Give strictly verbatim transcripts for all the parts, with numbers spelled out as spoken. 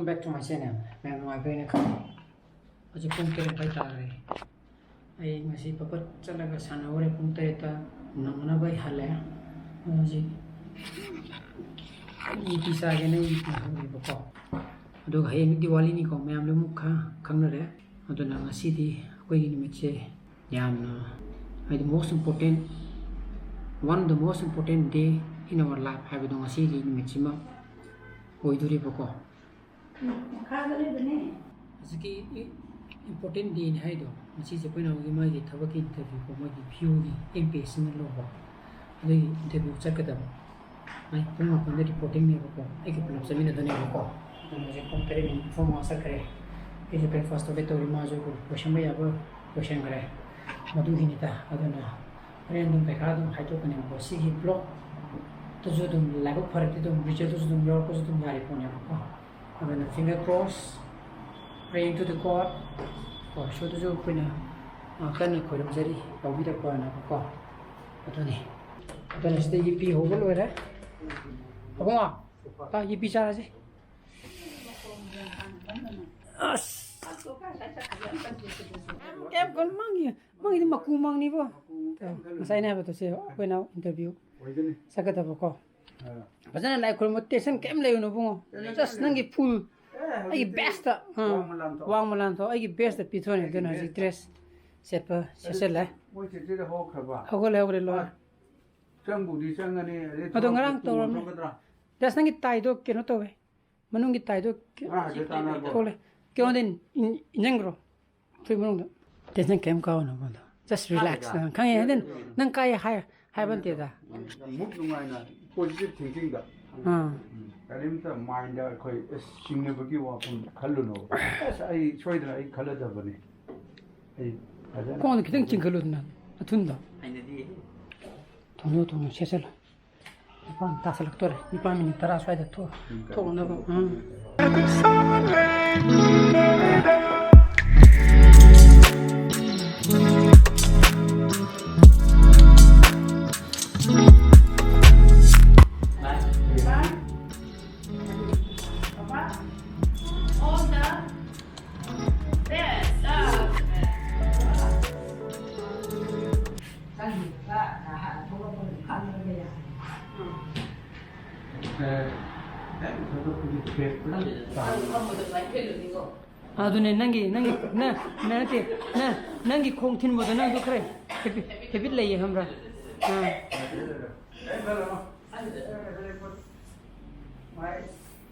Back to my channel. ꯃꯌꯥꯝ ꯅꯨꯡꯉꯥꯏꯕ꯭ꯔꯥ ꯍꯥꯏꯅ ꯈꯜꯂꯤ꯫ ꯍꯧꯖꯤꯛ ꯄꯨꯡ ꯇꯔꯦꯠ ꯃꯈꯥꯏ ꯇꯥꯈ꯭ꯔꯦ꯫ ꯑꯩ ꯉꯁꯤ ꯄꯄꯠ ꯆꯠꯂꯒ ꯁꯥꯟꯅꯍꯧꯔꯦ꯫ ꯄꯨꯡ ꯇꯔꯦꯠꯇ ꯅꯪꯅꯕ ꯑꯩ ꯍꯜꯂꯦ꯫ ꯑꯗꯣ ꯍꯧꯖꯤꯛ ꯌꯨꯄꯤ ꯆꯥꯒꯦꯅ ꯌꯨꯄꯤ ꯍꯧꯔꯤꯕꯀꯣ꯫ ꯑꯗꯨꯒ ꯍꯌꯦꯡ ꯗꯤꯋꯥꯂꯤꯅꯤꯀꯣ, ꯃꯌꯥꯝ ꯂꯣꯏꯅꯃꯛ ꯈ-, ꯈꯪꯅꯔꯦ꯫ ꯑꯗꯨꯅ ꯉꯁꯤꯗꯤ ꯑꯩꯈꯣꯏꯒꯤ ꯅꯨꯃꯤꯠꯁꯦ ꯌꯥꯝꯅ, ꯍꯥꯏꯗꯤ, most important, one of the most important day in our life ꯍꯥꯏꯕꯗꯣ ꯉꯁꯤꯒꯤ ꯅꯨꯃꯤꯠꯁꯤꯃ ꯑꯣꯏꯗꯣꯔꯤꯕꯀꯣ꯫ ꯃꯈꯥꯗ ꯂꯩꯕꯅꯦ꯫ ꯍꯧꯖꯤꯛꯀꯤ ꯏ-, important dayꯅꯤ ꯍꯥꯏꯗꯣ, ꯉꯁꯤꯁꯦ ꯑꯩꯈꯣꯏꯅ ꯍꯧꯖꯤꯛ ꯃꯥꯒꯤ ꯊꯕꯛꯀꯤ interview ꯀꯣ, ꯃꯣꯏꯒꯤ ꯄꯤꯌꯨꯒꯤ ꯑꯦꯝ ꯄꯤ ꯑꯦꯁ ꯁꯤꯅ ꯂꯧꯕ, ꯑꯗꯨꯒꯤ interview ꯆꯠꯀꯗꯕ꯫ ꯃꯥꯏ ꯄꯨꯡ ꯃꯥꯄꯟꯗ reportingꯅꯦꯕꯀꯣ, ꯑꯩꯒ ꯄꯨꯂꯞ ꯆꯠꯃꯤꯟꯅꯗꯣꯏꯅꯦꯕꯀꯣ꯫ ꯑꯗꯨꯅ ꯍꯧꯖꯤꯛ ꯄꯨꯡ ꯇꯔꯦꯠ ꯃꯤꯅꯤꯠ ꯅꯤꯐꯨ ꯃꯉꯥ ꯆꯠꯈ꯭ꯔꯦ꯫ ꯑꯩꯁꯨ breakfast ꯇꯧꯒꯦ ꯇꯧꯔꯤ, ꯃꯥꯁꯨ ꯂꯣꯏꯁꯟꯕ ꯌꯥꯕ ꯂꯣꯏꯁꯟꯈ꯭ꯔꯦ꯫ ꯃꯗꯨꯒꯤꯅꯤꯗ꯫ ꯑꯗꯨꯅ ꯍꯣꯔꯦꯟ ꯑꯗꯨꯝ ꯄꯩꯈꯥ ꯑꯗꯨꯝ ꯍꯥꯏꯗꯣꯛꯀꯅꯦꯕꯀꯣ꯫ ꯁꯤꯒꯤ blogꯇꯁꯨ ꯑꯗꯨꯝ ꯂꯥꯏꯕꯛ ꯐꯔꯗꯤ ꯑꯗꯨꯝ resultꯇꯁꯨ ꯑꯗꯨꯝ ꯌꯥꯎꯔꯛꯄꯁꯨ ꯑꯗꯨꯝ ꯌꯥꯔꯤ ꯄꯣꯠꯅꯦꯕꯀꯣ꯫ ꯑꯗꯨꯅ finger cross, praying to the God꯫ ꯀꯣ, ꯏꯁꯣꯔꯗꯁꯨ ꯑꯩꯈꯣꯏꯅ, ꯑ, ꯀꯟꯅ ꯈꯣꯏꯔꯝꯖꯔꯤ, ꯌꯥꯎꯕꯤꯔꯛꯄꯅꯀꯣ꯫ ꯑꯗꯨꯅꯤ꯫ ꯑꯗꯨꯅ ꯁꯤꯗ ꯌꯦꯄꯤ ꯍꯧꯕ ꯂꯣꯏꯔꯦ꯫ ꯑꯕꯨꯡꯉꯣ, ꯇꯥ, ꯌꯦꯄꯤ ꯆꯥꯔꯁꯤ꯫ ꯑꯁ꯫ ꯀꯩꯝ ꯈꯜ-, ꯃꯥꯒꯤ, ꯃꯥꯒꯤꯗꯤ ꯃꯀꯨ ꯃꯪꯅꯤꯕꯣ꯫ ꯉꯁꯥꯏ ꯑꯩꯅ ꯍꯥꯏꯕꯗꯣ, ꯁꯦ ꯑꯩꯈꯣꯏꯅ interview ꯑꯣꯏꯒꯅꯤ꯫ ꯆꯠꯀꯗꯕꯀꯣ꯫ ꯑꯥ꯫ ꯐꯖꯅ ꯂꯥꯏ ꯈꯨꯔꯨꯝꯃꯨ, tension ꯀꯩꯝ ꯂꯩꯒꯅꯨ ꯏꯕꯨꯡꯉꯣ꯫ Just ꯅꯪꯒꯤ full, ꯑꯦ, ꯑꯩꯒꯤ ꯍꯧꯖꯤꯛꯇꯤ bestꯇ, ꯑꯥ, ꯋꯥꯡꯃ ꯂꯥꯟꯊꯣꯛ꯫ ꯋꯥꯡꯃ ꯂꯥꯟꯊꯣꯛ, ꯑꯩꯒꯤ bestꯇ ꯄꯤꯊꯣꯛꯑꯅꯤ꯫ ꯑꯩꯒꯤ ꯑꯗꯨꯅ ꯍꯧꯖꯤꯛ bestꯇ꯫ Dress ꯁꯦꯠꯄ ꯁꯦꯠꯆꯜꯂꯦ꯫ ꯃꯣꯏ ꯆꯦꯆꯦꯗ ꯍꯧꯈ꯭ꯔꯕ? ꯍꯧꯒꯠꯂꯦ, ꯍꯧꯒꯠꯂꯦ, ꯂꯣꯏꯔꯦ꯫ ꯑꯥ, ꯆꯪꯕꯨꯗꯤ ꯆꯪꯒꯅꯤ, ꯑꯗꯩ ꯑꯗꯣ ꯊꯣꯛꯂꯛꯄ ꯉꯔꯥꯡ ꯄꯨꯡ ꯇꯧꯔꯝꯃꯦ꯫ ꯊꯣꯛꯀꯗ꯭ꯔꯥ? Just ꯅꯪꯒꯤ tieꯗꯣ ꯀꯩꯅꯣ ꯇꯧꯋꯦ, ꯃꯅꯨꯡꯒꯤ tieꯗꯣ ꯀ-, ꯉꯔꯥꯡ ꯍꯥꯏꯐꯦꯠ ꯇꯥꯟꯅꯕ꯭ꯔꯣ? ꯊꯣꯛꯂꯦ꯫ ꯀꯩꯅꯣꯗ ꯏꯟ-, ꯏꯟ-, ꯏꯟꯖꯟꯈ꯭ꯔꯣ꯫ ꯐꯨꯔꯤꯠ ꯃꯅꯨꯡꯗ꯫ Tension ꯀꯩꯝ ꯀꯥꯎꯅꯣ ꯃꯗꯣ꯫ Just relax꯫ ꯀꯥꯏꯗ? ꯅꯪ ꯈꯪꯉꯦ, then ꯅꯪ ꯀꯥꯏ ꯍꯥꯏ-, ꯍꯥꯏꯕ ꯅꯠꯇꯦꯗ꯫ ꯃꯨꯠ ꯅꯨꯡꯉꯥꯏꯅ, positive thinkingꯗ꯫ ꯑꯥ꯫ ꯎꯝ꯫ ꯀꯔꯤꯝꯇ mindꯗ ꯑꯩꯈꯣꯏ ꯑꯁ ꯆꯤꯡꯅꯕꯒꯤ ꯋꯥꯐꯝ ꯈꯜꯂꯨꯅꯣ꯫ ꯑꯁ, ꯑꯩ ꯁꯣꯏꯗꯅ ꯑꯩ ꯈꯜꯂꯗꯕꯅꯤ꯫ ꯑꯩ ꯐꯖꯅ ꯈꯣꯡꯗ ꯈꯤꯇꯪ ꯆꯤꯡꯈꯠꯂꯨꯗꯅ, ꯑꯊꯨꯟꯗ꯫ ꯍꯩꯅꯗꯤꯌꯦ꯫ ꯊꯣꯡꯗꯣ, ꯊꯣꯡꯗꯣ, ꯁꯦꯠꯆꯜꯂꯣ꯫ ꯅꯤꯄꯥꯟ ꯇꯥꯁꯜꯂꯛꯇꯣꯔꯦ꯫ ꯅꯤꯄꯥꯟ ꯃꯤꯅꯤꯠ ꯇꯔꯥ ꯁ꯭ꯋꯥꯏꯗ ꯊꯣꯛ-, ꯊꯣꯛꯅꯕ꯫ ꯎꯝ꯫ ꯑꯗꯨꯅꯦ, ꯅꯪꯒꯤ, ꯅꯪꯒꯤ, ꯅ-, ꯅ-, ꯅꯠꯇꯦ, ꯅ-, ꯅꯪꯒꯤ ꯈꯣꯡ ꯊꯤꯟꯕꯗꯣ ꯅꯪꯁꯨ ꯈꯔ ꯍꯦꯕꯤꯠ, ꯍꯦꯕꯤꯠ ꯂꯩꯌꯦ, ꯈꯪꯕ꯭ꯔꯥ? ꯑꯥ꯫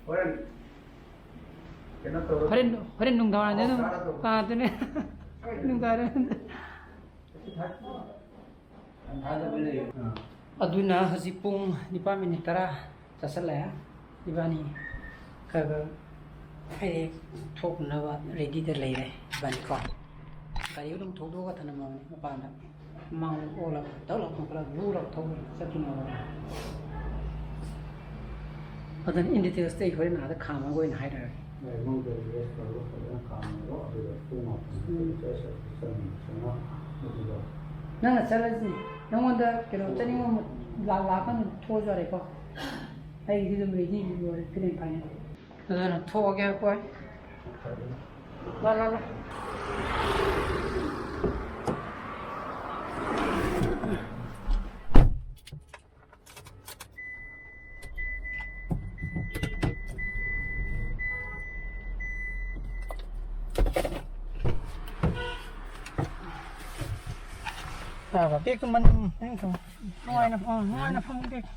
ꯍꯣꯔꯦꯟ ꯀꯩꯅꯣ ꯇꯧꯔꯣ꯫ ꯍꯣꯔꯦꯟ, ꯍꯣꯔꯦꯟ ꯅꯨꯡꯗꯥꯡꯋꯥꯏꯔꯝꯗ ꯑꯗꯨꯝ, ꯑꯥ, ꯑꯗꯨꯅꯦ꯫ ꯅꯨꯡꯗꯥꯡꯋꯥꯏꯔꯝꯗ꯫ ꯑꯗꯨꯅ ꯍꯧꯖꯤꯛ ꯄꯨꯡ ꯅꯤꯄꯥꯟ ꯃꯤꯅꯤꯠ ꯇꯔꯥ ꯆꯥꯁꯤꯜꯂꯛꯑꯦ꯫ ꯏꯕꯥꯅꯤ ꯈꯔ ꯈꯔ ꯍꯥꯏꯗꯤ ꯊꯣꯛꯅꯕ ꯔꯦꯗꯤꯗ ꯂꯩꯔꯦ ꯏꯕꯥꯅꯤꯀꯣ꯫ ꯒꯥꯔꯤ ꯑꯗꯨꯝ ꯊꯧꯗꯣꯛꯑꯒ ꯊꯅꯝꯃꯕꯅꯤ ꯃꯄꯥꯟꯗ꯫ ꯃꯃꯥꯡꯗ ꯑꯣꯜꯂꯒ ꯇꯛ ꯂꯥꯎ ꯊꯣꯡꯒꯠꯂꯒ ꯂꯨ ꯂꯥꯎ ꯊꯧꯔꯒ ꯆꯠꯈꯤꯅꯕ꯫ ꯑꯗꯨꯅ in details ꯑꯩ ꯍꯣꯔꯦꯟ ꯑꯥꯗ ꯈꯥꯝꯃꯒ ꯑꯣꯏꯅ ꯍꯥꯏꯔꯛꯑꯒꯦ꯫ ꯍꯣꯏ, ꯃꯣꯏꯗ rest ꯇꯧꯔꯒ ꯐꯖꯅ ꯈꯥꯝꯃꯒ ꯑꯗꯨꯒ ꯄꯨꯡ ꯃꯥꯄꯟ ꯎꯝ꯫ ꯆꯠ-, ꯆꯠ-, ꯆꯠ-, ꯆꯠ-, ꯑꯗꯨꯒ ꯅꯪꯅ ꯆꯠꯂꯁꯤ꯫ ꯅꯪꯉꯣꯟꯗ ꯀꯩꯅꯣ ꯆꯠꯅꯤꯡꯕ ꯑꯃ ꯂꯥꯛ-, ꯂꯥꯛꯀꯥꯟꯗ ꯊꯣꯛꯑꯁꯨ ꯌꯥꯔꯦꯀꯣ꯫ ꯑꯩꯒꯤꯗꯤ ꯑꯗꯨꯝ ready ꯑꯣꯏꯔꯦ, fit and fine꯫ ꯑꯗꯨꯅ ꯊꯣꯛꯑꯒꯦ ꯑꯩꯈꯣꯏ꯫ ꯂꯥ, ꯂꯥ, ꯂꯥ꯫ ꯌꯥꯕ, ꯕꯦꯒꯇꯨ ꯃꯅꯤꯡ, ꯃꯅꯤꯡ ꯊꯝꯃꯨ꯫ ꯅꯨꯡꯉꯥꯏꯅ ꯐꯝ-, ꯅꯨꯡꯉꯥꯏꯅ ꯐꯝꯃꯨ, ꯕꯦꯒ꯫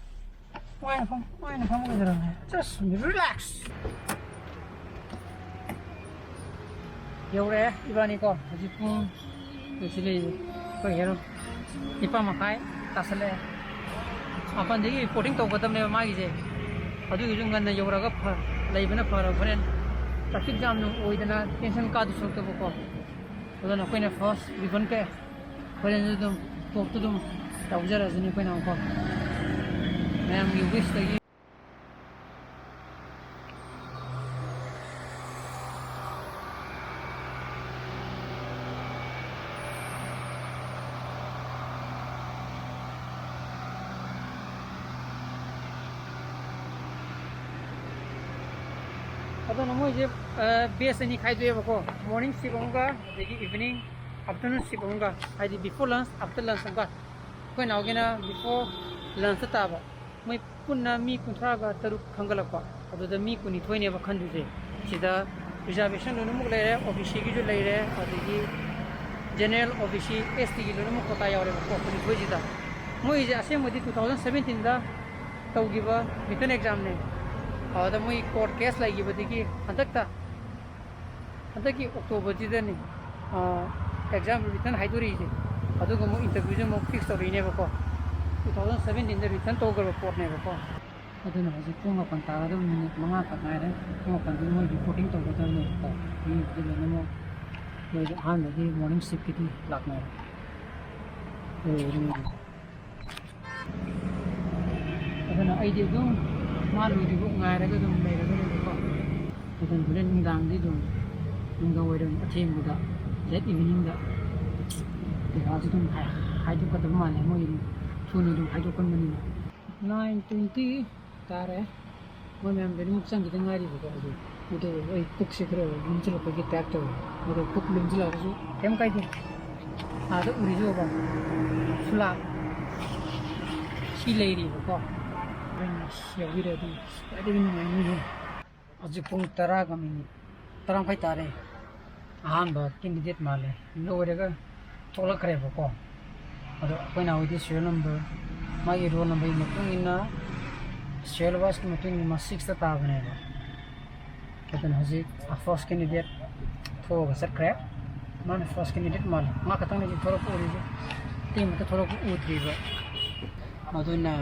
ꯅꯨꯡꯉꯥꯏꯅ ꯐꯝ-, ꯅꯨꯡꯉꯥꯏꯅ ꯐꯝꯃꯨ ꯀꯩꯗꯧꯔꯒꯦ? Just relax꯫ ꯌꯧꯔꯛꯑꯦ ꯏꯕꯥꯅꯤꯀꯣ꯫ ꯍꯧꯖꯤꯛ ꯄꯨꯡ, ꯍꯧꯖꯤꯛ ꯂꯩꯔꯤ ꯑꯩꯈꯣꯏ ꯍꯦꯔꯣ꯫ ꯅꯤꯄꯥꯟ ꯃꯈꯥꯏ ꯇꯥꯁꯜꯂꯛꯑꯦ꯫ ꯃꯥꯄꯟꯗꯒꯤ reporting ꯇꯧꯒꯗꯕꯅꯦꯕ ꯃꯥꯒꯤꯁꯦ꯫ ꯑꯗꯨꯒꯤꯁꯨ ꯉꯟꯅ ꯌꯧꯔꯒ ꯐ-, ꯂꯩꯕꯅ ꯐꯔꯕ꯫ ꯍꯣꯔꯦꯟ traffic jam ꯅꯨꯡ ꯑꯣꯏꯗꯅ tension ꯀꯥꯗꯧ ꯁꯔꯨꯛꯇꯕꯀꯣ꯫ ꯑꯗꯨꯅ ꯑꯩꯈꯣꯏꯅ first ribbon ꯀꯛꯑꯦ꯫ ꯍꯣꯔꯦꯟꯁꯨ ꯑꯗꯨꯝ topꯇꯨ ꯑꯗꯨꯝ ꯇꯧꯖꯔꯁꯤꯅꯤ ꯑꯩꯈꯣꯏꯅ ꯑꯃꯨꯛꯀꯣ꯫ ꯃꯌꯥꯝꯒꯤ wishꯇꯒꯤ꯫ ꯑꯗꯨꯅ ꯃꯣꯏꯁꯦ, ꯑ, batch ꯑꯅꯤ ꯈꯥꯏꯗꯣꯛꯑꯦꯕꯀꯣ, morning shift ꯑꯃꯒ ꯑꯗꯒꯤ evening, afternoon shift ꯑꯃꯒ, ꯍꯥꯏꯗꯤ before lunch, after lunch ꯑꯃꯒ꯫ ꯑꯩꯈꯣꯏ ꯅꯥꯎꯒꯤꯅ before lunchꯇ ꯇꯥꯕ꯫ ꯃꯣꯏ ꯄꯨꯟꯅ ꯃꯤ ꯀꯨꯟꯊ꯭ꯔꯥꯒ ꯇꯔꯨꯛ ꯈꯟꯒꯠꯂꯛꯄ꯫ ꯑꯗꯨꯗ ꯃꯤ ꯀꯨꯟꯅꯤꯊꯣꯏꯅꯦꯕ ꯈꯟꯗꯣꯏꯁꯦ꯫ ꯁꯤꯗ reservation ꯂꯣꯏꯅꯃꯛ ꯂꯩꯔꯦ, ꯑꯣ ꯕꯤ ꯁꯤꯒꯤꯁꯨ ꯂꯩꯔꯦ, ꯑꯗꯒꯤ general, ꯑꯣ ꯕꯤ ꯁꯤ, ꯑꯦꯁ ꯇꯤꯒꯤ ꯂꯣꯏꯅꯃꯛ quota ꯌꯥꯎꯔꯦꯕꯀꯣ, ꯀꯨꯟꯅꯤꯊꯣꯏꯁꯤꯗ꯫ ꯃꯣꯏꯁꯦ ꯑꯁꯦꯡꯕꯗꯤ two thousand seventeenꯗ ꯇꯧꯈꯤꯕ written examꯅꯦ꯫ ꯑꯗꯨꯗ ꯃꯣꯏ court case ꯂꯩꯈꯤꯕꯗꯒꯤ ꯍꯟꯗꯛꯇ, ꯍꯟꯗꯛꯀꯤ Octoberꯁꯤꯗꯅꯤ, ꯑ, exam written ꯍꯥꯏꯗꯣꯔꯛꯏꯁꯦ꯫ ꯑꯗꯨꯒ ꯑꯃꯨꯛ interviewꯁꯦ ꯑꯃꯨꯛ fix ꯇꯧꯔꯛꯏꯅꯦꯕꯀꯣ꯫ Two thousand seventeenꯗ written ꯇꯧꯈ꯭ꯔꯕ ꯄꯣꯠꯅꯦꯕꯀꯣ꯫ ꯑꯗꯨꯅ ꯍꯧꯖꯤꯛ ꯄꯨꯡ ꯃꯥꯄꯟ ꯇꯥꯒꯗꯕ ꯃꯤꯅꯤꯠ ꯃꯉꯥ ꯈꯛ ꯉꯥꯏꯔꯦ꯫ ꯄꯨꯡ ꯃꯥꯄꯟꯗ ꯃꯣꯏ reporting ꯇꯧꯒꯗꯕꯅꯦꯕꯀꯣ꯫ ꯃꯤꯕꯨꯗꯤ ꯂꯣꯏꯅꯃꯛ ꯃꯣꯏꯒꯤ ꯑꯍꯥꯟꯕꯒꯤ morning shiftꯀꯤꯗꯤ ꯂꯥꯛꯅꯔꯦ꯫ ꯑꯗꯨ ꯑꯣꯏꯕꯅꯤꯅ ꯑꯗꯨꯅ ꯑꯩꯗꯤ ꯑꯗꯨꯝ ꯃꯥ ꯂꯣꯏꯗ꯭ꯔꯤꯐꯥꯎ ꯉꯥꯏꯔꯒ ꯑꯗꯨꯝ ꯂꯩꯔꯗꯣꯏꯅꯦꯕꯀꯣ꯫ ꯑꯗꯨꯅ ꯍꯣꯔꯦꯟ ꯅꯨꯡꯗꯥꯡꯗꯤ ꯑꯗꯨꯝ, ꯅꯨꯡꯗꯥꯡ ꯋꯥꯏꯔꯝ ꯑꯊꯦꯡꯕꯗ, late eveningꯗ ꯄꯩꯁꯥꯁꯨ ꯑꯗꯨꯝ ꯍꯥꯏ-, ꯍꯥꯏꯗꯣꯛꯀꯗꯕ ꯃꯥꯜꯂꯦ, ꯃꯣꯏ ꯊꯨꯅ ꯑꯗꯨꯝ ꯍꯥꯏꯗꯣꯛꯀꯟꯕꯅꯤꯅ꯫ Nine twenty ꯇꯥꯔꯦ꯫ ꯃꯣꯏ ꯃꯌꯥꯝ ꯂꯣꯏꯅꯃꯛ ꯆꯪꯈꯤꯗ ꯉꯥꯏꯔꯤꯕꯀꯣ ꯍꯧꯖꯤꯛ꯫ ꯑꯗꯨ ꯑꯩ ꯄꯨꯛꯁꯦ ꯈꯔ ꯂꯨꯝꯁꯤꯜꯂꯛꯄꯒꯤ type ꯇꯧꯋꯦ꯫ ꯑꯗꯣ ꯄꯨꯛ ꯂꯨꯝꯁꯤꯜꯂꯛꯑꯒꯁꯨ ꯀꯩꯝ ꯀꯥꯏꯗꯦ꯫ ꯑꯥꯗ ꯎꯔꯤꯁꯦ ꯎꯕ, flag ꯁꯤ ꯂꯩꯔꯤꯕꯀꯣ꯫ ꯍꯣꯔꯦꯟ ꯌꯧꯕꯤꯔꯗꯤ ꯈ꯭ꯋꯥꯏꯗꯒꯤ ꯅꯨꯡꯉꯥꯏꯅꯤꯍꯦ꯫ ꯍꯧꯖꯤꯛ ꯄꯨꯡ ꯇꯔꯥꯒ ꯃꯤꯅꯤꯠ ꯇꯔꯥ ꯃꯈꯥꯏ ꯇꯥꯔꯦ꯫ ꯑꯍꯥꯟꯕ candidate ꯃꯥꯜꯂꯦ꯫ ꯂꯣꯏꯔꯒ ꯊꯣꯛꯂꯛꯈ꯭ꯔꯦꯕꯀꯣ꯫ ꯑꯗꯣ ꯑꯩꯈꯣꯏꯅ ꯍꯧꯖꯤꯛ serial number, ꯃꯥꯒꯤ roll numberꯒꯤ ꯃꯇꯨꯡ ꯏꯟꯅ, serial wiseꯀꯤ ꯃꯇꯨꯡ ꯏꯟꯅ ꯃꯥ sixꯇ ꯇꯥꯕꯅꯦꯕ꯫ ꯑꯗꯨꯅ ꯍꯧꯖꯤꯛ first candidate ꯊꯣꯛꯑꯒ ꯆꯠꯈ꯭ꯔꯦ꯫ ꯃꯥꯅ first candidate ꯃꯥꯜꯂꯦ꯫ ꯃꯥ ꯈꯛꯇꯪꯅꯦ ꯍꯧꯖꯤꯛ ꯊꯣꯛꯂꯛꯄ ꯎꯔꯤꯁꯦ꯫ ꯑꯇꯩ ꯑꯃꯠꯇ ꯊꯣꯛꯂꯛꯄ ꯎꯗ꯭ꯔꯤꯕ꯫ ꯑꯗꯨꯅ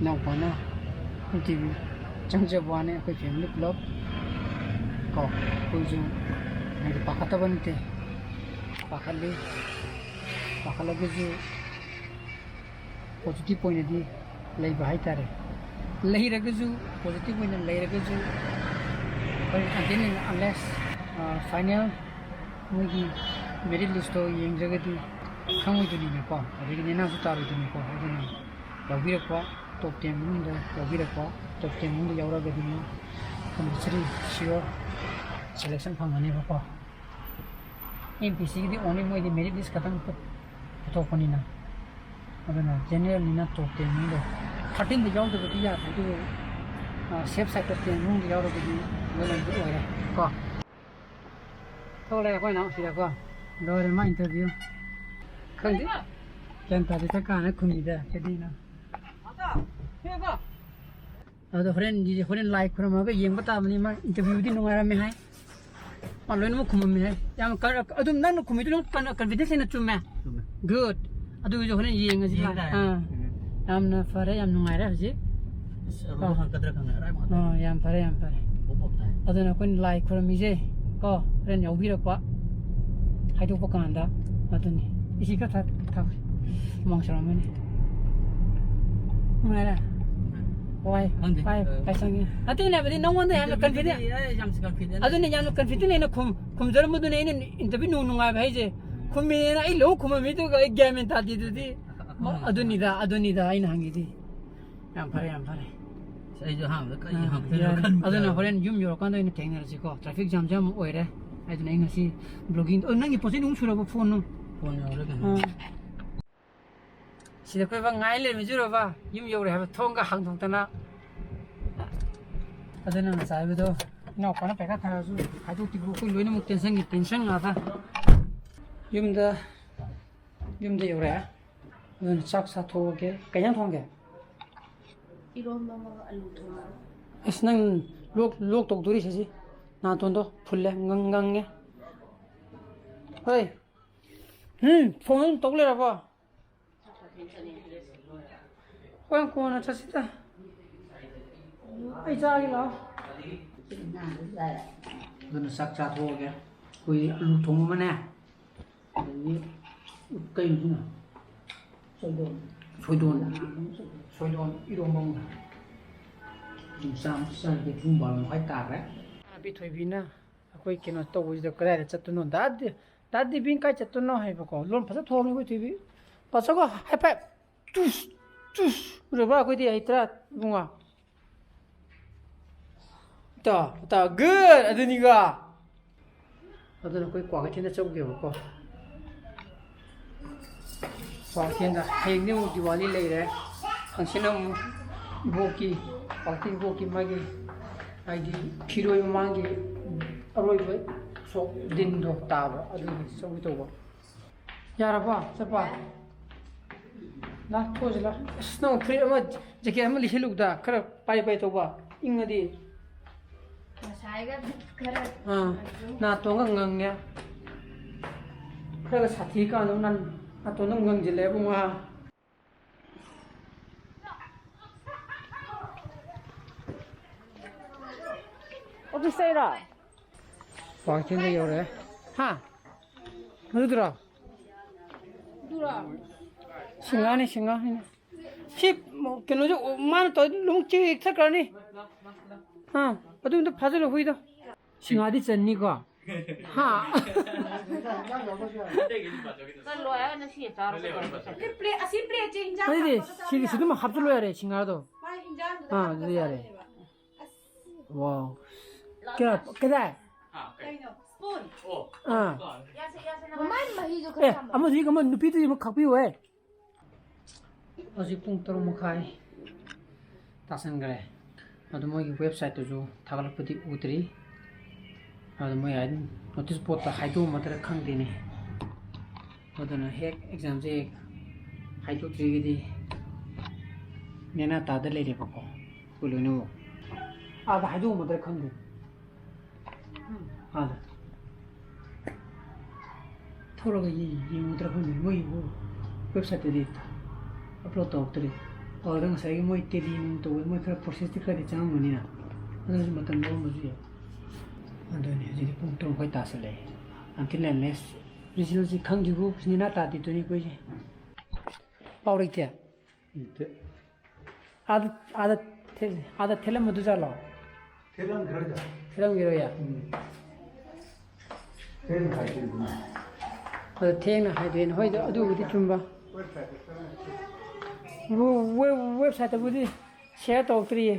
ꯏꯅꯥꯎꯄꯥꯅ ꯏꯟꯇꯔꯚ꯭ꯌꯨ ꯆꯪꯖꯕ ꯋꯥꯅꯤ, ꯑꯩꯈꯣꯏ family ꯄꯨꯂꯞ ꯀꯣ꯫ ꯑꯩꯈꯣꯏꯁꯨ ꯍꯥꯏꯗꯤ ꯄꯥꯈꯠꯇꯕ ꯅꯠꯇꯦ, ꯄꯥꯈꯠꯂꯤ꯫ ꯄꯥꯈꯠꯂꯒꯁꯨ positive ꯑꯣꯏꯅꯗꯤ ꯂꯩꯕ ꯍꯥꯏꯇꯥꯔꯦ꯫ ꯂꯩꯔꯒꯁꯨ, positive ꯑꯣꯏꯅ ꯂꯩꯔꯒꯁꯨ, ꯑꯩꯈꯣꯏ until and unless, ꯑ, final ꯃꯣꯏꯒꯤ merit listꯇꯣ ꯌꯦꯡꯗ꯭ꯔꯒꯗꯤ ꯈꯪꯉꯣꯏꯗꯣꯏꯅꯤꯅꯀꯣ, ꯑꯗꯒꯤ ꯅꯦꯅꯥꯁꯨ ꯇꯥꯔꯣꯏꯗꯣꯏꯅꯤꯀꯣ꯫ ꯑꯗꯨꯅ ꯌꯥꯎꯕꯤꯔꯛꯄ, top ten ꯃꯅꯨꯡꯗ ꯌꯥꯎꯕꯤꯔꯛꯄ, top ten ꯃꯅꯨꯡꯗ ꯌꯥꯎꯔꯒꯗꯤ ꯃꯣꯏ compulsory sure selection ꯐꯪꯒꯅꯦꯕꯀꯣ꯫ ꯑꯦꯝ ꯄꯤ ꯁꯤꯒꯤꯗꯤ only ꯃꯣꯏꯗꯤ merit list ꯈꯛꯇꯪ ꯄꯨ-, ꯄꯨꯊꯣꯛꯄꯅꯤꯅ꯫ ꯑꯗꯨꯅ generalꯅꯤꯅ top ten ꯃꯅꯨꯡꯗ thirteenꯗ ꯌꯥꯎꯗꯕꯗꯤ ꯌꯥꯗꯦ꯫ ꯑꯗꯨꯕꯨ ꯁꯦꯐ ꯁꯥꯏꯠꯇ ꯇꯦꯟ ꯃꯅꯨꯡꯗ ꯌꯥꯎꯔꯒꯗꯤ ꯂꯣꯏꯅꯃꯛ ꯑꯣꯏꯔꯦ ꯀꯣ꯫ ꯊꯣꯛꯂꯛꯑꯦ ꯑꯩꯈꯣꯏ ꯅꯥꯎ ꯁꯤꯗꯀꯣ꯫ ꯂꯣꯏꯔꯦ ꯃꯥ ꯏꯟꯇꯔꯚꯤꯌꯨ꯫ ꯈꯪꯗꯦ꯫ ꯒ꯭ꯌꯥꯟ ꯇꯥꯗꯦ ꯀꯥꯟꯅ ꯈꯨꯝꯃꯤꯗ ꯀꯔꯤꯅꯣ꯫ ꯑꯗꯣ ꯍꯣꯔꯦꯟꯒꯤꯁꯦ, ꯍꯣꯔꯦꯟ ꯂꯥꯏ ꯈꯨꯔꯨꯝꯃꯒ ꯌꯦꯡꯕ ꯇꯥꯕꯅꯤ꯫ ꯃꯥ ꯏꯟꯇꯔꯚꯤꯌꯨꯗꯤ ꯅꯨꯡꯉꯥꯏꯔꯝꯃꯦ ꯍꯥꯏ꯫ ꯃꯥ ꯂꯣꯏꯅꯃꯛ ꯈꯨꯝꯃꯝꯃꯦ ꯍꯥꯏ꯫ ꯌꯥꯝ ꯀ-, ꯑꯗꯨꯝ ꯅꯪꯅ ꯈꯨꯝꯃꯤꯗꯨ ꯑꯗꯨꯝ ꯀꯟ-, ꯀꯟꯐꯤꯗꯦꯟꯁ ꯂꯩꯅ ꯆꯨꯝꯃꯦ꯫ ꯆꯨꯝꯃꯦ꯫ ꯒꯨꯗ꯫ ꯑꯗꯨꯒꯤꯁꯨ ꯍꯣꯔꯦꯟ ꯌꯦꯡꯉꯁꯤ ꯌꯦꯡ ꯂꯥꯏ꯫ ꯇꯥꯔꯦ꯫ ꯑꯥ꯫ ꯎꯝ꯫ ꯌꯥꯝꯅ ꯐꯔꯦ, ꯌꯥꯝ ꯅꯨꯡꯉꯥꯏꯔꯦ ꯍꯧꯖꯤꯛ꯫ ꯑꯁ, ꯑꯔꯨꯕ ꯑꯥ꯫ ꯍꯪꯉꯛꯀꯗ꯭ꯔꯥ ꯈꯪꯗꯦ, ꯑꯔꯥꯏꯕ ꯉꯥꯛꯇ꯫ ꯑꯥ, ꯌꯥꯝ ꯐꯔꯦ, ꯌꯥꯝ ꯐꯔꯦ꯫ ꯄꯣꯞ ꯄꯣꯞ ꯇꯥꯏ꯫ ꯑꯗꯨꯅ ꯑꯩꯈꯣꯏꯅ ꯂꯥꯏ ꯈꯨꯔꯝꯃꯤꯁꯦ ꯀꯣ, ꯍꯣꯔꯦꯟ ꯌꯥꯎꯕꯤꯔꯛꯄ ꯍꯥꯏꯗꯣꯛꯄ ꯀꯥꯟꯗ꯫ ꯑꯗꯨꯅꯤ꯫ ꯏꯁꯤꯡ ꯈꯔ ꯊꯛ-, ꯊꯛ-, ꯍꯨꯃꯥꯡ ꯁꯧꯔꯝꯃꯅꯤ꯫ ꯅꯨꯡꯉꯥꯏꯔꯦ? ꯋꯥꯏ, ꯈꯪꯗꯦ꯫ ꯋꯥꯏ, ꯑ, ꯋꯥꯏ ꯁꯪꯉꯦ꯫ ꯅꯠꯇꯦ, ꯑꯩꯅ ꯍꯥꯏꯕꯗꯤ ꯅꯉꯣꯟꯗ ꯌꯥꯝꯅ ꯏꯟꯇꯔꯚ꯭ꯌꯨꯗꯨꯗꯤ ꯀꯟꯐꯤꯗꯦꯟ-, ꯑꯩ ꯌꯥꯝ ꯀꯟꯐꯤꯗꯦꯟ ꯑꯗꯨꯅꯤ, ꯂꯩ꯫ ꯌꯥꯝꯅ ꯀꯟꯐꯤꯗꯦꯟ ꯂꯩꯅ ꯈꯨꯝ-, ꯈꯨꯝꯖꯔꯝꯕꯗꯨꯅꯦ ꯑꯩꯅ ꯏꯟꯇꯔꯚ꯭ꯌꯨ ꯅꯨꯡ ꯅꯨꯡꯉꯥꯏꯕ ꯍꯥꯏꯁꯦ꯫ ꯎꯝ꯫ ꯈꯨꯝꯃꯤꯅꯦꯅ ꯑꯩ ꯂꯧ ꯈꯨꯝꯃꯝꯃꯤꯗꯨꯒ ꯑꯩ ꯒ꯭ꯌꯥꯟ ꯃꯦꯟ ꯇꯥꯗꯦ ꯑꯗꯨꯗꯤ꯫ ꯑ-, ꯑ-, ꯃ-, ꯑ-, ꯑꯗꯨꯅꯤꯗ, ꯑꯗꯨꯅꯤꯗ ꯑꯩꯅ ꯍꯪꯉꯤꯗꯤ꯫ ꯌꯥꯝ ꯐꯔꯦ, ꯌꯥꯝ ꯐꯔꯦ꯫ ꯑꯁ, ꯑꯩꯁꯨ ꯑꯍꯥꯟꯕꯗ ꯀꯔꯤ ꯑꯥ, ꯍꯪꯉꯛꯇꯣꯏꯅꯣ ꯌꯥꯔꯦ꯫ ꯈꯟꯕꯗ꯫ ꯑꯗꯨꯅ ꯍꯣꯔꯦꯟ ꯌꯨꯝ ꯌꯧꯔꯀꯥꯟꯗ ꯑꯣꯏꯅ ꯊꯦꯡꯅꯔꯁꯤꯀꯣ꯫ ꯇ꯭ꯔꯥꯐꯤꯛ ꯖꯥꯝꯁꯦ ꯌꯥꯝ ꯑꯣꯏꯔꯦ꯫ ꯑꯗꯨꯅ ꯑꯩ ꯉꯁꯤ ꯕ꯭ꯂꯣꯒꯤꯡ, ꯑꯣ, ꯅꯪꯒꯤ ꯄꯣꯠ ꯆꯩ ꯅꯨꯡ ꯁꯨꯔꯕ ꯐꯣꯟꯅꯣ? ꯐꯣꯟ ꯌꯧꯔꯦ ꯀꯩꯅꯣ꯫ ꯑꯥ꯫ ꯁꯤꯗ ꯑꯩꯈꯣꯏ ꯕꯥ ꯉꯥꯏ ꯂꯩꯔꯝꯃꯤꯁꯤꯔꯣꯕ? ꯌꯨꯝ ꯌꯧꯔꯦ ꯍꯥꯏꯕ ꯊꯣꯡꯒ ꯍꯥꯡꯗꯣꯛꯇꯅ꯫ ꯑꯗꯨꯅ ꯉꯁꯥꯏ ꯍꯥꯏꯕꯗꯣ, ꯏꯅꯥꯎꯄꯥꯅ ꯄꯩꯈꯥ ꯊꯥꯔꯁꯨ ꯍꯥꯏꯗꯣꯛꯇ꯭ꯔꯤꯕꯨ ꯑꯩꯈꯣꯏ ꯂꯣꯏꯅꯃꯛ ꯇꯦꯟꯁꯟꯒꯤ ꯇꯦꯟꯁꯟ ꯉꯥꯛꯇ꯫ ꯌꯨꯝꯗ, ꯌꯨꯝꯗ ꯌꯧꯔꯛꯑꯦ꯫ ꯑꯗꯨꯅ ꯆꯥꯛ ꯆꯥꯊꯣꯛꯑꯒꯦ꯫ ꯀꯩ ꯏꯟꯖꯥꯡ ꯊꯣꯡꯒꯦ? ꯏꯔꯣꯝꯕ ꯑꯃꯒ ꯑꯂꯨ ꯊꯣꯡꯕ꯫ ꯑꯁ, ꯅꯪ ꯂꯣꯛ, ꯂꯣꯛ ꯇꯧꯗꯣꯔꯤꯁꯦ ꯁꯤ꯫ ꯅꯥꯇꯣꯟꯗꯣ ꯐꯨꯜꯂꯦ, ꯉꯪ-, ꯉꯪꯉꯦ꯫ ꯍꯣꯏ꯫ ꯎꯝ, ꯐꯣꯟ ꯑꯗꯨꯝ ꯇꯧ ꯂꯩꯔꯕꯣ? ꯍꯣꯔꯦꯟ ꯀꯣꯟꯅ ꯆꯠꯁꯤꯗ꯫ ꯑꯩ ꯆꯥꯒꯦ ꯂꯥꯛꯑꯣ꯫ ꯑꯗꯨꯅ ꯆꯥꯛ ꯆꯥꯊꯣꯛꯑꯒꯦ꯫ ꯑꯩꯈꯣꯏ ꯑꯂꯨ ꯊꯣꯡꯕ ꯑꯃꯅꯦ꯫ ꯑꯗꯒꯤ ꯀꯩꯅꯣꯁꯤꯅ? ꯁꯣꯏꯗꯣꯟ꯫ ꯁꯣꯏꯗꯣꯟ꯫ ꯁꯣꯏꯗꯣꯟ ꯏꯔꯣꯝꯕ ꯑꯃꯒ꯫ ꯑꯗꯨꯝ ꯆꯥ-, ꯆꯥꯔꯒꯦ꯫ ꯄꯨꯡ ꯕꯥꯔꯣ ꯃꯈꯥꯏ ꯇꯥꯈ꯭ꯔꯦ꯫ ꯏꯆꯥꯅꯨꯄꯤ ꯊꯣꯏꯕꯤꯅ ꯑꯩꯈꯣꯏ ꯀꯩꯅꯣ ꯇꯧꯕꯁꯤꯗ ꯀꯗꯥꯏꯗ ꯆꯠꯇꯣꯏꯅꯣ? ꯗꯥ ꯗꯦ-, ꯗꯥ ꯗꯦꯕꯤꯟ ꯀꯥꯏ ꯆꯠꯇꯣꯏꯅꯣ ꯍꯥꯏꯕꯀꯣ꯫ ꯂꯣꯟ ꯐꯖ ꯊꯣꯛꯑꯕꯅꯤ ꯑꯩꯈꯣꯏ ꯊꯣꯏꯕꯤ꯫ ꯄꯥꯆꯧꯒ ꯍꯥꯏ ꯐꯥꯏꯚ꯫ ꯇꯨꯁ, ꯇꯨꯁ꯫ ꯎꯔꯕ? ꯑꯩꯈꯣꯏꯗꯤ ꯍꯩꯇ꯭ꯔꯥ, ꯏꯕꯨꯡꯉꯣ? ꯇꯥ, ꯇꯥ, ꯒꯨꯗ! ꯑꯗꯨꯅꯤꯒ꯫ ꯑꯗꯨꯅ ꯑꯩꯈꯣꯏ ꯀ꯭ꯋꯥꯀꯩꯊꯦꯜꯗ ꯆꯧꯒꯦꯕꯀꯣ꯫ ꯀ꯭ꯋꯥꯀꯩꯊꯦꯜꯗ꯫ ꯍꯌꯦꯡꯗꯤ ꯑꯃꯨꯛ ꯗꯤꯋꯥꯂꯤ ꯂꯩꯔꯦ꯫ ꯍꯪꯆꯤꯠꯅ ꯑꯃꯨꯛ ꯏꯕꯣꯛꯀꯤ ꯄꯥꯔꯇꯤ ꯕꯣꯛꯀꯤ ꯃꯥꯒꯤ ꯍꯥꯏꯗꯤ ꯐꯤꯔꯣꯏ ꯃꯃꯥꯡꯒꯤ ꯑꯔꯣꯏꯕ ꯁꯣꯛ ꯗꯤꯟꯗꯣ ꯇꯥꯕ ꯑꯗꯨꯒꯤ ꯆꯧꯀꯤ ꯇꯧꯕ꯫ ꯌꯥꯔꯕꯣ? ꯆꯠꯄ? ꯂꯥꯛ ꯊꯣꯛꯑꯁꯤ ꯂꯥꯛ꯫ ꯑꯁ, ꯅꯪ ꯐꯨꯔꯤꯠ ꯑꯃ, ꯖꯦꯀꯦꯠ ꯑꯃ ꯂꯤꯁꯤꯜꯂꯨꯗ, ꯈꯔ ꯄꯥꯏ ꯄꯥꯏ ꯇꯧꯕ, ꯏꯪꯉꯗꯤ꯫ ꯉꯁꯥꯏꯒ ꯈꯔ ꯑꯥ, ꯅꯥꯇꯣꯟꯒ ꯉꯪꯉꯦ꯫ ꯈꯔꯒ ꯁꯥꯊꯤ ꯀꯥꯟꯗ ꯅꯪ ꯅꯥꯇꯣꯟꯗ ꯉꯪꯁꯤꯜꯂꯦ ꯏꯕꯨꯡꯉꯣ꯫ ꯑꯣꯐꯤꯁꯇꯩꯔꯣ? ꯋꯥꯡꯈꯦꯝꯗ ꯌꯧꯔꯦ꯫ ꯍꯥ? ꯃꯗꯨꯗꯨꯔꯣ? ꯁꯤꯡꯍꯥꯅꯤ, ꯁꯤꯡꯍꯥ ꯍꯥꯏꯅ꯫ ꯁꯤ ꯀꯩꯅꯣꯁꯦ, ꯃꯥꯅ ꯇꯧꯔꯗꯤ ꯑꯗꯨꯝ ꯆꯦꯛ ꯆꯠꯈ꯭ꯔꯅꯤ꯫ ꯑꯥ, ꯑꯗꯨ ꯑꯝꯇ ꯐꯥꯖꯤꯜꯂꯣ ꯍꯨꯏꯗꯣ꯫ ꯁꯤꯡꯍꯥꯗꯤ ꯆꯟꯅꯤꯀꯣ? ꯍꯥ? ꯆꯠꯂꯣ ꯍꯥꯏꯔꯒ ꯉꯁꯤ ꯆꯥꯔꯣ꯫ ꯄ꯭ꯂꯦꯠ, ꯑꯁꯤ ꯄ꯭ꯂꯦꯠꯁꯦ ꯏꯟꯖꯥꯡ ꯑꯗꯨꯗꯤ ꯍꯥꯞꯄꯒ ꯆꯥꯕ ꯁꯤꯒꯤꯁꯤ ꯑꯗꯨꯝ ꯌꯥꯕ꯭ꯔꯣ? ꯍꯥꯞꯆꯤꯜꯂꯣ ꯌꯥꯔꯦ, ꯁꯤꯡꯍꯥꯔꯗꯣ꯫ ꯃꯥꯏ ꯏꯟꯖꯥꯡꯗꯨꯗ ꯑꯥ, ꯍꯥꯞꯄꯒ ꯑꯗꯨꯗꯤ ꯌꯥꯔꯦ꯫ ꯆꯥꯗꯣꯏꯅꯦꯕ꯫ ꯑꯁ꯫ ꯋꯥꯎ꯫ ꯀꯌꯥ, ꯀꯗꯥꯏ? ꯀꯩꯅꯣ? ꯁ꯭ꯄꯨꯟ꯫ ꯑꯥ꯫ ꯌꯥꯁꯦ, ꯌꯥꯁꯦ, ꯅꯪ ꯃꯃꯥꯏ ꯃꯍꯤꯗꯣ ꯈꯔ ꯑꯦ, ꯌꯥꯝꯕ꯫ ꯑꯃꯗꯨꯒꯤ ꯑꯃ ꯅꯨꯄꯤꯗꯨꯒꯤ ꯑꯃ ꯈꯥꯛꯄꯤꯌꯨꯍꯦ꯫ ꯍꯧꯖꯤꯛ ꯄꯨꯡ ꯇꯔꯨꯛ ꯃꯈꯥꯏ ꯇꯥꯁꯟꯈ꯭ꯔꯦ꯫ ꯑꯗꯣ ꯃꯣꯏꯒꯤ ꯋꯦꯕꯁꯥꯏꯠꯇꯨꯁꯨ ꯊꯥꯒꯠꯂꯛꯄꯗꯤ ꯎꯗ꯭ꯔꯤ꯫ ꯑꯗꯣ ꯃꯣꯏ ꯍꯥꯏ-, ꯅꯣꯇꯤꯁ ꯕꯣꯔꯠꯇ ꯍꯥꯏꯗꯣꯛꯑꯝꯃꯗ꯭ꯔꯥ ꯈꯪꯗꯦꯅꯦ꯫ ꯑꯗꯨꯅ ꯍꯦꯛ ꯑꯦꯛꯖꯥꯝꯁꯦ ꯍꯦꯛ ꯍꯥꯏꯗꯣꯛꯇ꯭ꯔꯤꯒꯗꯤ ꯅꯦꯅꯥ ꯇꯥꯗ ꯂꯩꯔꯦꯕꯀꯣ꯫ ꯑꯩꯈꯣꯏ ꯂꯣꯏꯅꯃꯛ꯫ ꯑꯥꯗ ꯍꯥꯏꯗꯣꯛꯑꯝꯃꯗ꯭ꯔꯥ ꯈꯪꯗꯦ꯫ ꯑꯥꯗ꯫ ꯊꯣꯛꯂꯒ ꯌꯦꯡ-, ꯌꯦꯡꯉꯨꯗ꯭ꯔꯥ ꯈꯪꯗꯦ꯫ ꯃꯣꯏꯒꯤꯕꯨ ꯋꯦꯕꯁꯥꯏꯠꯇꯗꯤ ꯑꯞꯂꯣꯗ ꯇꯧꯔꯛꯇ꯭ꯔꯤ꯫ ꯑꯗꯨꯗ ꯉꯁꯥꯏꯒꯤ ꯃꯣꯏ ꯇꯦꯂꯤ ꯅꯨꯡ ꯇꯧꯕꯗ ꯃꯣꯏ ꯈꯔ ꯄ꯭ꯔꯣꯁꯦꯁꯇꯤ ꯈꯔꯗꯤ ꯆꯪꯉꯝꯒꯅꯤꯅ꯫ ꯑꯗꯨꯅꯁꯨ ꯃꯇꯝ ꯂꯧꯔꯝꯕꯁꯨ ꯌꯥꯏ꯫ ꯑꯗꯨꯅꯤ ꯍꯧꯖꯤꯛꯇꯤ ꯄꯨꯡ ꯇꯔꯨꯛ ꯃꯈꯥꯏ ꯇꯥꯁꯜꯂꯛꯑꯦ꯫ Until and unless resultꯁꯤ ꯈꯪꯗ꯭ꯔꯤꯕꯨ ꯅꯦꯅꯥ ꯇꯥꯗꯦꯗꯨꯅꯤ ꯑꯩꯈꯣꯏꯁꯦ꯫ ꯄꯥꯎ ꯂꯩꯇꯦ? ꯂꯩꯇꯦ꯫ ꯑꯥꯗ, ꯑꯥꯗ ꯊꯦ-, ꯑꯥꯗ ꯊꯦꯠꯂꯝꯃꯗꯣꯏꯖꯥꯠꯂꯣ? ꯊꯦꯠꯂꯝꯈꯤꯔꯣꯏꯗ꯫ ꯊꯦꯠꯂꯝꯈꯤꯔꯣꯏꯌꯦ? ꯎꯝ꯫ ꯊꯦꯡꯅ ꯍꯥꯏꯗꯣꯏꯅꯤ꯫ ꯑꯗꯣ ꯊꯦꯡꯅ ꯍꯥꯏꯗꯣꯏꯅꯦ꯫ ꯍꯣꯏ, ꯑꯗꯨꯕꯨꯗꯤ ꯆꯨꯝꯕ꯫ ꯋꯦꯕꯁꯥꯏꯠꯇ ꯆꯪꯉꯒ ꯋꯦ-, ꯋꯦ-, ꯋꯦꯕꯁꯥꯏꯠꯇꯕꯨꯗꯤ ꯁꯤꯌꯔ ꯇꯧꯔꯛꯇ꯭ꯔꯤꯌꯦ꯫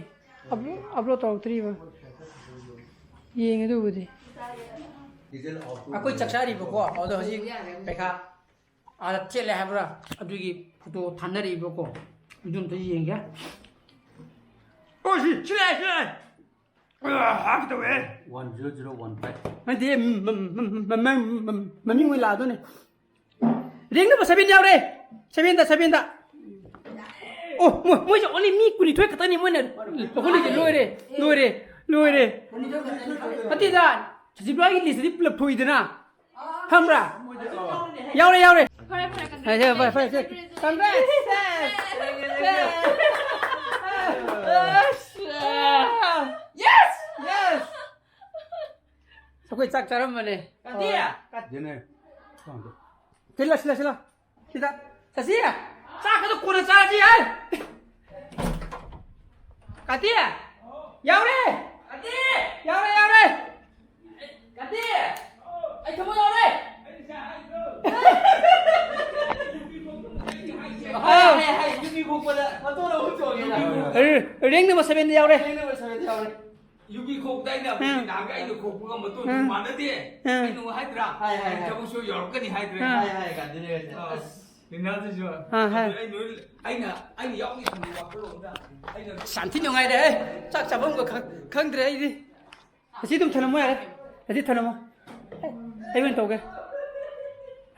ꯑꯞꯂꯣ-, ꯑꯞꯂꯣꯗ ꯇꯧꯔꯛꯇ꯭ꯔꯤꯕ꯫ ꯌꯦꯡꯉꯦ ꯑꯗꯨꯕꯨꯗꯤ꯫ ꯑꯩꯈꯣꯏ ꯆꯥꯛ ꯆꯥꯔꯤꯕꯀꯣ, ꯑꯗꯣ ꯍꯧꯖꯤꯛ ꯄꯩꯈꯥ ꯑꯥꯗ ꯊꯦꯠꯂꯦ ꯍꯥꯏꯕ꯭ꯔꯥ? ꯑꯗꯨꯒꯤ ꯐꯣꯇꯣ ꯊꯥꯅꯔꯤꯕꯀꯣ꯫ ꯑꯗꯨ ꯑꯝꯇ ꯌꯦꯡꯒꯦ꯫ ꯑꯣ, ꯁꯤ, ꯁꯤ ꯂꯥꯛꯑꯦ, ꯁꯤ ꯂꯥꯛꯑꯦ꯫ ꯑ, ꯍꯥꯞꯀꯦ ꯇꯧꯋꯦ꯫ One zero zero one five꯫ ꯅꯠꯇꯦ, ꯃ-, ꯃ-, ꯃ-, ꯃ-, ꯃ-, ꯃ-, ꯃꯃꯤꯡ ꯑꯣꯏꯅ ꯂꯥꯛꯑꯗꯣꯏꯅꯦ꯫ Rank number seven ꯌꯥꯎꯔꯦ꯫ Sevenꯗ, sevenꯗ꯫ ꯑꯣ, ꯃꯣꯏ, ꯃꯣꯏꯁꯦ only ꯃꯤ ꯀꯨꯟꯅꯤꯊꯣꯏ ꯈꯛꯇꯅꯤ ꯃꯣꯏꯅ ꯂꯧꯈꯠꯂꯤꯁꯦ꯫ ꯂꯣꯏꯔꯦ, ꯂꯣꯏꯔꯦ, ꯂꯣꯏꯔꯦ꯫ ꯅꯠꯇꯦꯗ, ꯁꯖꯤꯕ꯭ꯔꯥꯒꯤ listꯇꯗꯤ ꯄꯨꯂꯞ ꯊꯣꯛꯏꯗꯅ꯫ ꯈꯪꯕ꯭ꯔꯥ? ꯌꯥꯎꯔꯦ, ꯌꯥꯎꯔꯦ꯫ ꯐꯔꯦ, ꯐꯔꯦ, ꯐꯔꯦ, ꯐꯔꯦ, ꯐꯔꯦ꯫ Congrats! Yes! Yes! ꯑꯩꯈꯣꯏ ꯆꯥꯛ ꯆꯥꯔꯝꯕꯅꯦ꯫ ꯀꯥꯇꯤ! ꯌꯦꯅꯦ꯫ ꯁꯤꯜꯂ, ꯁꯤꯜꯂ, ꯁꯤꯜꯂ꯫ ꯁꯤꯗ꯫ ꯁꯁꯤ! ꯆꯥꯛꯀꯗꯣ ꯀꯣꯟꯅ ꯆꯥꯔꯁꯤ ꯍꯥꯏ! ꯀꯥꯇꯤ! ꯌꯥꯎꯔꯦ! ꯀꯥꯇꯤ! ꯌꯥꯎꯔꯦ, ꯌꯥꯎꯔꯦ! ꯀꯥꯇꯤ! ꯑꯩ ꯊꯕꯛ ꯌꯥꯎꯔꯦ! ꯍꯥꯏ, ꯍꯥꯏ, ꯍꯥꯏ, ꯌꯨꯕꯤ ꯈꯣꯛꯄꯗ ꯃꯇꯣꯟ ꯑꯍꯨꯝ ꯆꯣꯡꯉꯦꯅ꯫ ꯑꯦ, rank number sevenꯗ ꯌꯥꯎꯔꯦ꯫ Rank number sevenꯗ ꯌꯥꯎꯔꯦ꯫ ꯌꯨꯕꯤ ꯈꯣꯛꯇ ꯑꯩꯅ ꯎꯝ꯫ ꯅꯍꯥꯟꯒ ꯑꯩꯅ ꯈꯣꯛꯄꯒ ꯃꯇꯣꯟ ꯎꯝ꯫ ꯃꯥꯟꯅꯗꯦ꯫ ꯎꯝ꯫ ꯑꯩꯅ ꯍꯥꯏꯗ꯭ꯔꯥ? ꯍꯥꯏ, ꯍꯥꯏ, ꯑꯩ ꯍꯥꯏ꯫ ꯊꯕꯛꯁꯨ ꯌꯧꯔꯛꯀꯅꯤ ꯍꯥꯏꯗ꯭ꯔꯦ꯫ ꯎꯝ꯫ ꯍꯥꯏ, ꯍꯥꯏ, ꯒꯥꯟꯙꯤꯅꯒꯁꯦ꯫ ꯑ, ꯑꯁ꯫ ꯂꯤꯅꯥꯗꯨꯁꯨ꯫ ꯑꯥ, ꯍꯥꯏ꯫ ꯑꯗꯨ ꯑꯩ ꯂꯣꯏ, ꯑꯩꯅ, ꯑꯩꯅ ꯌꯥꯎꯅꯤ ꯈꯟꯕ ꯋꯥꯈꯜꯂꯣꯟꯗ ꯑꯩꯅ ꯁꯥꯟꯊꯤ ꯅꯨꯡꯉꯥꯏꯔꯦ, ꯍꯦ꯫ ꯆꯥꯛ ꯆꯥꯐꯝꯒ ꯈꯪ-, ꯈꯪꯗ꯭ꯔꯦ ꯑꯩꯗꯤ꯫ ꯑꯁꯤ ꯑꯗꯨꯝ ꯊꯅꯝꯃꯣ ꯌꯥꯔꯦ꯫ ꯑꯁꯤ ꯊꯅꯝꯃꯣ꯫ ꯑꯩ ꯑꯣꯏꯅ ꯇꯧꯒꯦ꯫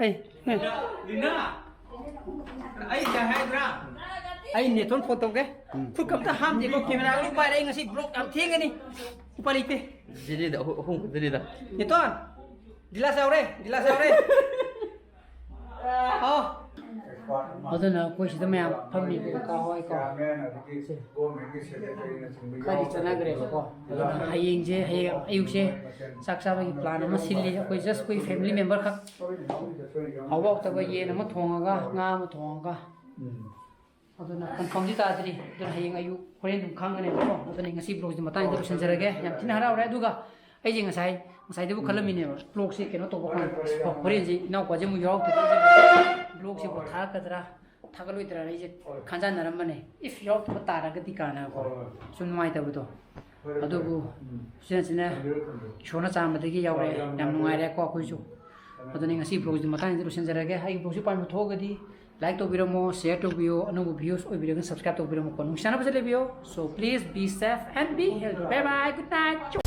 ꯑꯩ, ꯑꯩ꯫ ꯂꯤꯅꯥ, ꯑꯩ ꯀꯩ ꯍꯥꯏꯗ꯭ꯔꯥ? ꯑꯩ ꯅꯦꯇꯣꯟ phone ꯇꯧꯒꯦ꯫ ꯎꯝ꯫ ꯈꯨꯠ ꯀꯝꯇ ꯍꯥꯝꯗꯦꯀꯣ, camera ꯑꯗꯨꯝ ꯄꯥꯏꯔꯦ꯫ ꯑꯩ ꯉꯁꯤ vlog ꯌꯥꯝ ꯊꯦꯡꯒꯅꯤ꯫ ꯎꯄꯥꯏ ꯂꯩꯇꯦ꯫ ꯁꯤꯅꯤꯗ, ꯑꯍꯨꯝ, ꯑꯍꯨꯝ ꯈꯛꯇꯅꯤꯗ꯫ ꯅꯦꯇꯣꯟ, ꯒꯤꯂꯥꯁ ꯌꯥꯎꯔꯦ, ꯒꯤꯂꯥꯁ ꯌꯥꯎꯔꯦ꯫ ꯍꯥꯎ꯫ ꯑꯗꯨꯅ ꯑꯩꯈꯣꯏ ꯁꯤꯗ ꯃꯌꯥꯝ ꯐꯝꯃꯤꯕ ꯀꯀꯥ ꯍꯣꯏ ꯀꯣ꯫ ꯁꯦ꯫ ꯈꯔꯗꯤ ꯆꯠꯅꯈ꯭ꯔꯦꯕꯀꯣ꯫ ꯑꯗꯨꯅ ꯍꯌꯦꯡꯁꯦ, ꯍꯌꯦꯡ ꯑꯌꯨꯛꯁꯦ ꯆꯥꯛ ꯆꯥꯕꯒꯤ plan ꯑꯃ ꯁꯤꯜꯂꯤ꯫ ꯑꯩꯈꯣꯏ just ꯑꯩꯈꯣꯏ family member ꯈꯛ꯫ ꯍꯥꯎꯕ ꯍꯥꯎꯇꯕ ꯌꯦꯟ ꯑꯃ ꯊꯣꯡꯉꯒ, ꯉꯥ ꯑꯃ ꯊꯣꯡꯉꯒ꯫ ꯑꯗꯨꯅ confirmꯗꯤ ꯇꯥꯗ꯭ꯔꯤ꯫ ꯑꯗꯨꯅ ꯍꯌꯦꯡ ꯑꯌꯨꯛ ꯍꯣꯔꯦꯟ ꯑꯗꯨꯝ ꯈꯪꯒꯅꯦꯕꯀꯣ꯫ ꯑꯗꯨꯅ ꯉꯁꯤ vlogꯁꯤ ꯃꯇꯥꯡꯁꯤꯗ ꯂꯣꯏꯁꯤꯟꯖꯔꯒꯦ꯫ ꯌꯥꯝ ꯊꯤꯅ ꯍꯔꯥꯎꯔꯦ꯫ ꯑꯗꯨꯒ ꯑꯩꯁꯦ ꯉꯁꯥꯏ, ꯉꯁꯥꯏꯗꯕꯨ ꯈꯜꯂꯝꯃꯤꯅꯦꯕ, vlogꯁꯦ ꯀꯩꯅꯣ ꯇꯧꯕ ꯀꯥꯟꯗ, ꯑꯁ, ꯍꯣꯔꯦꯟꯁꯦ ꯏꯅꯥꯎꯄꯥꯁꯦ ꯑꯃꯨꯛ ꯌꯥꯎꯔꯛꯇ꯭ꯔꯗꯤ ꯑꯩꯁꯦ vlogꯁꯤꯕꯨ ꯊꯥꯔꯛꯀꯗ꯭ꯔꯥ, ꯊꯥꯒꯠꯂꯣꯏꯗ꯭ꯔꯥ ꯑꯩꯁꯦ ꯈꯟꯖꯥꯟꯅꯔꯝꯕꯅꯦ꯫ If ꯌꯥꯎꯔꯛꯇꯕ ꯇꯥꯔꯒꯗꯤ ꯀꯥꯟꯅꯀꯣ꯫ ꯁꯨꯝ ꯅꯨꯡꯉꯥꯏꯇꯕꯗꯣ꯫ ꯑꯗꯨꯕꯨ ꯎꯆꯤꯟ ꯅꯥꯆꯤꯟꯅ ꯏꯁꯣꯔꯅ ꯆꯥꯟꯕꯗꯒꯤ ꯌꯥꯎꯔꯛꯑꯦ꯫ ꯌꯥꯝ ꯅꯨꯡꯉꯥꯏꯔꯦꯀꯣ ꯑꯩꯈꯣꯏꯁꯨ꯫ ꯑꯗꯨꯅꯤ ꯉꯁꯤ vlogꯁꯤ ꯃꯇꯥꯡꯁꯤꯗ ꯂꯣꯏꯁꯤꯟꯖꯔꯒꯦ꯫ ꯑꯩꯒꯤ vlogꯁꯤ ꯄꯥꯝꯕ ꯊꯣꯛꯑꯒꯗꯤ Like ꯇꯧꯕꯤꯔꯝꯃꯣ, share ꯇꯧꯕꯤꯌꯣ, ꯑꯅꯧꯕ views ꯑꯣꯏꯕꯤꯔꯒꯅ subscribe ꯇꯧꯕꯤꯔꯝꯃꯣꯀꯣ. ꯅꯨꯡꯁꯤꯅꯕꯁꯦ ꯂꯩꯕꯤꯌꯣ. So please be safe and be healthy. Bye bye, good night.